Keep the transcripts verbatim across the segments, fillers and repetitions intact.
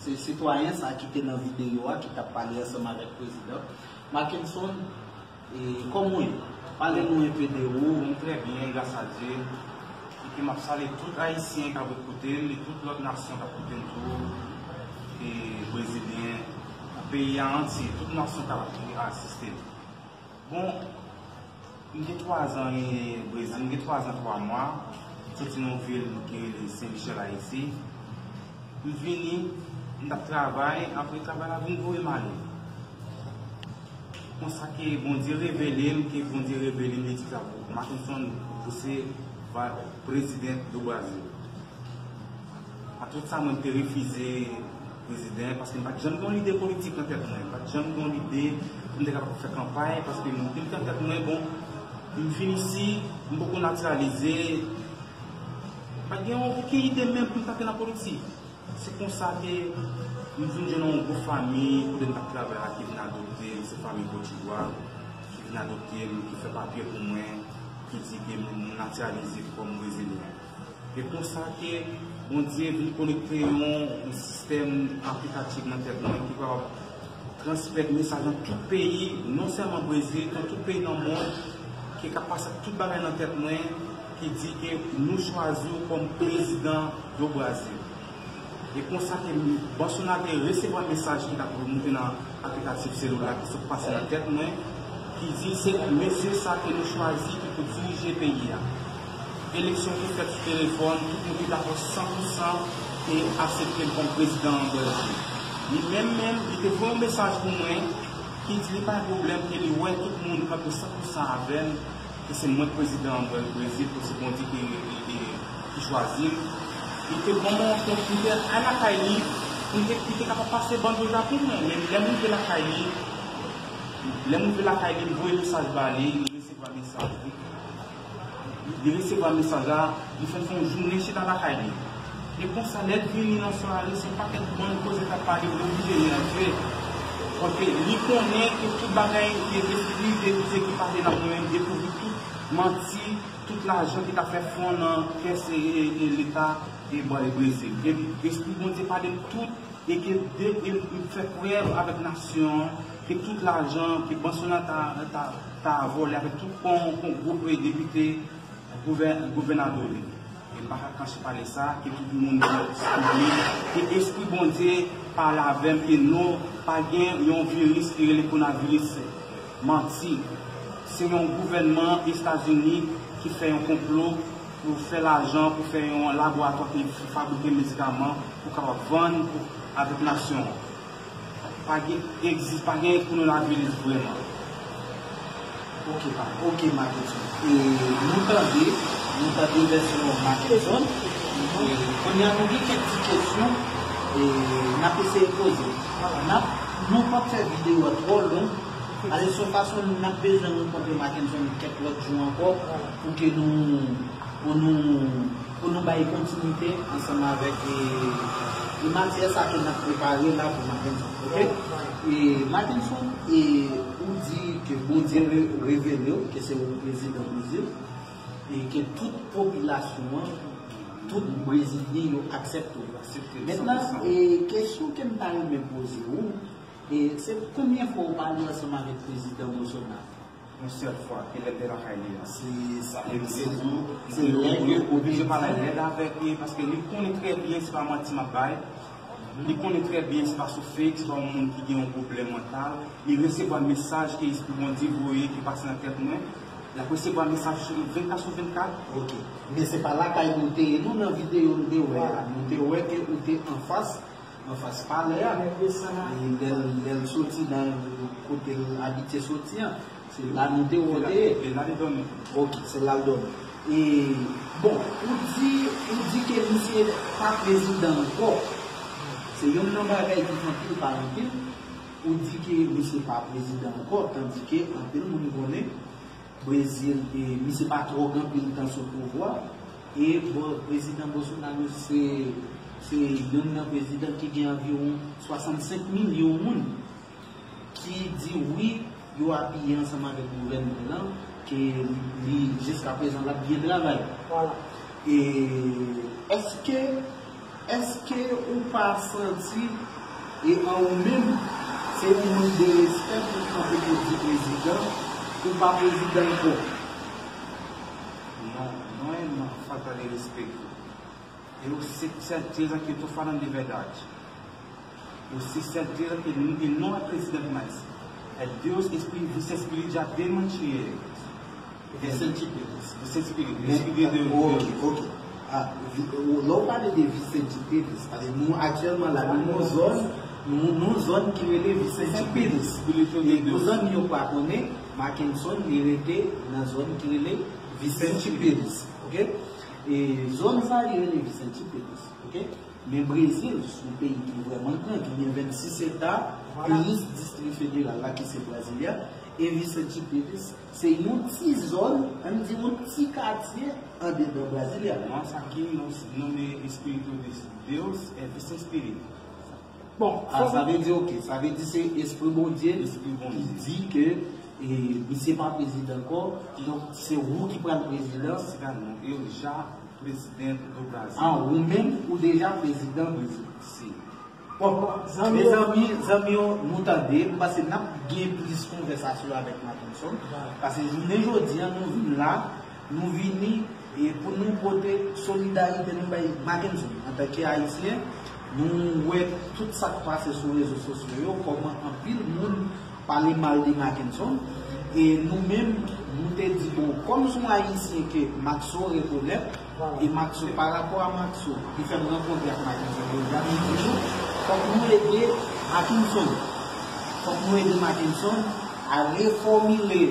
Se sitwayen sa ki te nan videyo a ki t ap pale ansanm avèk prezidan. Mackenson, e, kòman w ye? Pale nou enpe de ou. Mwen trè byen, gras a Dye. Epi m ap salye tout Ayisyen k ap koute m, e tout lòt nasyon k ap koute m tou, e Brezilyen, peyi a antye, tout nasyon k ap asiste m. Bon, m gen twa zan e Brezil, m gen twa zan twa mwa, soti nan yon vil ki rele Sen Michèl, Ayiti. M vini, m t ap travay, apre travay la vin voye m ale. Konsa ke Bondye revele m, ke Bondye revele m, li di sa pou Mackenson, ou se va prezidan do Brazil. A tout sa, mwen, m te refize prezidan, paske m pa t janm gen yon lide politik nan tèt mwen. M pa t janm gen yon lide pou m te kapab fè kanpay, paske m te met nan tèt mwen, bon, m vin isi, m poko natiralize, m pa t gen okenn ide menm pou m t antre nan politik. Se konsa ke m vin jwenn yon gwo fanmi kote m t ap travay la ki vin adopte m, se fanmi Kotdivwa, ki vin adopte m, ki fè papye pou mwen, ki di ke m natiralize kòm Brezilyen. E konsa ke Bondye vin konekte yon, yon sistèm aplikatif nan tèt mwen ki kapab transmèt mesaj nan tout peyi, non sèlman Brezil, nan tout peyi nan mond, ki ka pase tout bagay nan tèt mwen, ki di ke nou chwazi w kòm prezidan do Brazil. E konsa ke m, Bolsonaro te resevwa mesaj ki t ap remonte nan aplikatif selila ki sot pase nan tèt mwen, ki di se mesye sa ke nou chwazi ki pou dirije peyi a. Eleksyon te fèt sou telefòn, tout moun te dakò san pou san e aksepte l kòm prezidan an Brezil. Li menm menm, li te voye yon mesaj pou mwen ki di li pa gen pwoblèm, ke li wè tout moun kanpe san pou san avè m, ke se mwen k prezidan an Brezil, ke se Bondye ki, ki, ki, ki chwazi m. Li te ban mwen yon konpitè al lakay li, pou m te, li te kapab pase bando la pou mwen. Men lè m rive lakay li, lè m rive lakay li, m voye mesaj ba li, li resevwa mesaj li. Li resevwa mesaj la, li fè l fè yon jounen chita lakay li. E konsa, lè l vini nan sware, se pakèt bann koze k ap pale, li oblije rantre. Paske li konnen ke tout bagay ke espri de Dye ki pale nan mwen, m dekouvri tout manti, tout lajan ki t ap fè fon nan kès e, e, e Leta e Brezil. E espri Bondye pale m tout, e ke de, e, e fè prèv avèk nasyon an, ke tout lajan ke Bolsonaro ta, ta, ta vòlè avèk tout kon, kon gwoup depite, gouvè-, gouvènadò li. E m pa ka kanche pale sa, ke tout moun dekouvri, ke espri Bondye pale avè m, ke non, pa gen yon viris ki rele kowonaviris. Manti. Se yon gouvènman Etazini ki fè yon konplo pou fè lajan, pou fè yon laboratwa ki fabrike medikaman pou kapab vann pou, avèk nasyon an. Pa gen egzis, pa gen kowonaviris vrèman. Ok, pa, ok, Mackenson. E nou tande, nou tande vèsyon Mackenson. E kounye a nou gen kèk ti kesyon, e n ap eseye poze. N ap, nou p ap fè videyo a twò long. Paske se yon fason n ap bezwen rankontre Mackenson kèk lòt jou ankò pou ke nou, pou nou, pou nou bay kontinite ansanm avèk, e, e matyè sa ke n ap prepare la pou Mackenson, ok? E Mackenson, e ou di ke Bondye re-, revele w ke se ou prezidan Brezil, e ke tout popilasyon an, tout Brezilyen yo aksepte w. Mentnan, e kesyon ke m ta renmen poze w, e se konbyen fwa w pale ansanm avèk prezidan Bolsonaro? Yon sèl fwa, e lè m te lakay li a. Se sa. E m te di w, se lè ke oblije pale lèd avèk li, paske li konnen trè byen se pa manti m ap bay. Li konnen trè byen se pa sou fake, se pa yon moun ki gen yon pwoblèm mantal. Li resevwa mesaj ke Espri Bondye voye ki pase nan tèt mwen. L ap resevwa mesaj sou vennkat sou vennkat. Ok. Men se pa lakay nou te ye non, nan videyo nou te wè a. Nou te wè ke ou te anfas, anfas palè a. E lè l, lè l soti nan kote l abitye soti an, se la nou te wè w te ye. E la li dòmi. Ok, se la l dòmi. E, bon, ou di, ou di ke misye pa prezidan ankò. Se youn nan bagay ki fè anpil pale anpil. Ou di ke misye pa prezidan ankò, tandike anpil moun konnen Brezil, e misye pa twò gen anpil tan sou pouvwa, e Bo-, prezidan Bolsonaro se, se youn nan prezidan ki gen anviwon swasannsenk milyon moun ki di wi, yo apiye ansanm avèk gouvènman lan, ke li, li, jiskaprezan, l ap byen travay. Vwala. E èske Èske ou pa santi e an ou menm, se yon mank de respè pou kanpe pou di prezidan, ou pa prezidan ankò? Não, não é uma falta de respeito. Eu se- certeza que eu estou falando de verdade. Eu sei certeza que ele não é presidente mais. É Deus, Espírito, Espírito já desmantia ele. Vicente Pires. Vicente Pires, Espírito de Deus. Ok, ok. Ah, lè w pale de Vicente Pires, pase nou aktyèlman la, nou nan zòn, nou nan zòn ki rele Vicente Pires. E pou zanmi yo pa konnen, Mackenson li rete nan zòn ki rele Vicente Pires, ok? E zòn sa li rele Vicente Pires, ok? Men Brezil, se yon peyi ki vrèman gran, ki gen vennsis eta, Pires distri federal la ki se Brasilia, e Vicente Pires se yon ti zòn, ann di yon ti katye andedan Brasilia. Mas aqui nós, nome Espírito de Deus é Vicente Espírito. Bon, ah, sa vle di, ok, sa vle di se Espri Bondye ki di ke e misye pa prezidan ankò, donk se ou ki pral prezidan. Siga, eu já presidente do Brasil. Ah, ou menm, ou deja prezidan Brezil. Sim. Bon, zanmi yo, zanmi yo, nou tande, m panse n ap gen plis konvèsasyon avèk Mackenson. Pase jounen jodi a, nou vin la, nou vini e pou nou pote solidarite nou bay Mackenson. Antanke Ayisyen, nou wè tout sa k pase sou rezo sosyo yo, kòman anpil moun pale mal de Mackenson. E nou menm, nou te di, bon, kòm se yon Ayisyen ke Maxo rekonèt, e Maxo, pa rapò a Maxo, li fè m rankontre ak Mackenson jodi a, nou di nou, fòk nou ede Mackenson. Fòk nou ede Mackenson a refòmile,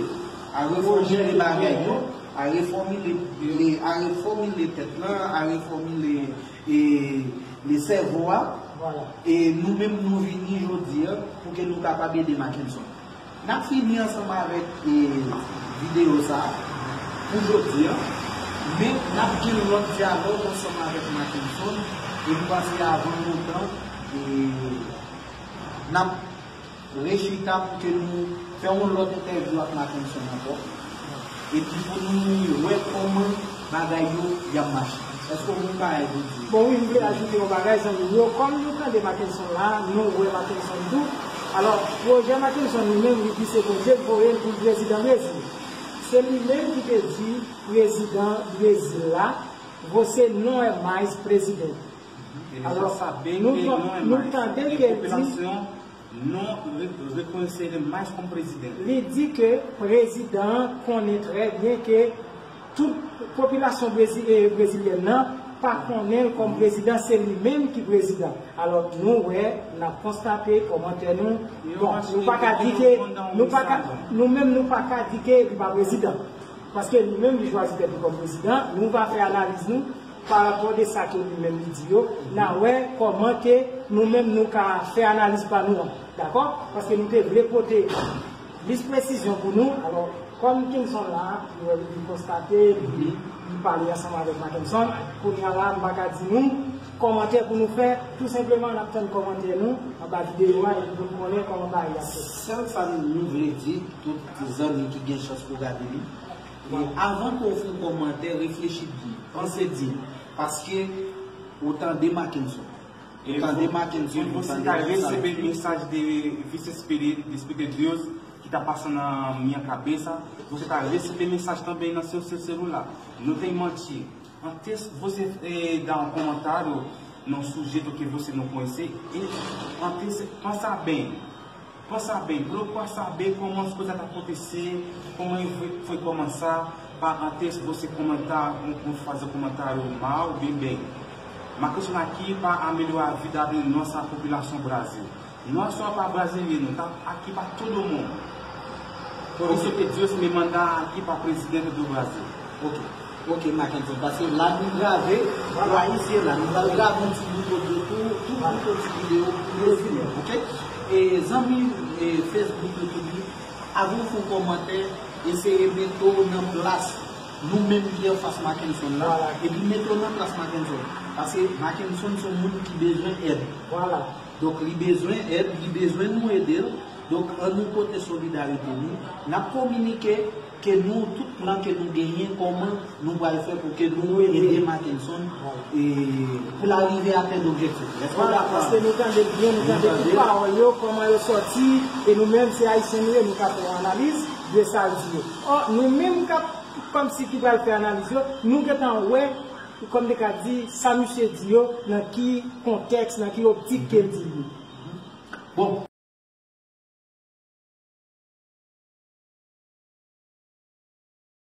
a refòmile bagay yo, a refòmile, a refòmile tèt lan, a refòmile e le sèvo a. E nou menm nou vini jodi a pou ke nou kapab ede Mackenson. N ap fini ansanm avèk e videyo sa a pou jodi a, men n ap gen lòt dyalòg ansanm avèk Mackenson, e m panse avan lontan e n ap rechita pou ke nou fè yon lòt entèvyou ak Mackenson ankò. Epi pou nou wè kòman bagay yo y ap mache. Èske w gen yon bagay pou di? Bon, wi, m vle ajoute yon bagay, zanmi m yo. Kòm nou tande Mackenson la, nou wè Mackenson tou. Alò, pwojè Mackenson li menm, li di se Bondye k voye l pou l prezidan Brezil. Se li menm ki te di prezidan Brezil la, você não é mais presidente. Alò, nou, nou tande ke l di, non reconhecer ele mais como presidente. Li di ke prezidan an konnen trè byen ke tout popilasyon brezi- e brezilyèn nan pa konnen l kòm prezidan, se li menm ki prezidan. Alò, nou wè, n ap konstate kòmantè nou. Bon, nou pa ka di ke, nou pa ka, nou menm nou pa ka di ke li pa prezidan. Paske li menm li chwazi tèt li kòm prezidan, nou va fè analiz nou pa rapò de sa ke li menm li di yo, n a wè kòman ke nou menm nou ka fè analiz pa nou an, dakò? Paske nou te vle pote plis presizyon pou nou. Alò, kòm Kenson la, li wè, li konstate, li, li pale ansanm avèk Mackenson, kounye a la, m pa ka di nou kòmantè pou nou fè, tou senpleman, n ap tann kòmantè nou anba videyo a, epi pou n konnen kòman bagay ap fèt. Sèl sa nou vle di, tout zanmi ki gen chans pou gade li, e avan ke w fè yon kòmantè, reflechi byen, panse byen, paske ou tande Mackenson. Ou tande Mackenson, ou tande mesaj. Você está recebendo mensagem de Vice Espírito, de Espírito de Deus, que está passando na minha cabeça. Você está recebendo mensagem também no seu, seu celular. Não tem mentira. Antes você eh, dar um comentário num sujeito que você não conhece, e antes pensa bem. Pensa bem, procura saber como as coisas estão acontecendo, como foi, foi começar, para antes você comentar, um, um, fazer um comentário mal, bem, bem. Mas isso aqui para melhorar a vida da nossa população Brasil. Não é só para brasileiro, não, tá aqui para todo mundo. Por isso que Deus me manda aqui para presidente do Brasil. Ok, ok, Mackenson, paske la nou grave, pou Ayisyen la, nou pral grave yon ti bout odyo tou, tou bout yon ti videyo pou Brezilyen, ok? E zanmi e Facebook yo tou di, avan w fè yon kòmantè, eseye mete w nan plas nou menm ki anfas Mackenson la, epi mete w nan plas Mackenson. Paske Mackenson se yon moun ki bezwen èd. Donk, li bezwen èd, li bezwen nou ede l. Donk, ann nou pote solidarite nou. N ap kominike ke nou, tout plan ke nou genyen, kòman nou pral fè pou ke nou ede Mackenson e, pou l arive atenn objektif. Èske w Vwala, dakò paske nou tande l byen, nou tande tout pawòl yo, kòman yo sòti, e nou menm se Ayisyen nou ye, nou ka fè yon analiz de sa l di yo. Ò, nou menm k ap kòmsi ki pral fè analiz yo, nou gentan wè, kòm te ka di, sa misye di yo, nan ki kontèks, nan ki optik ke l di l yo. Bon.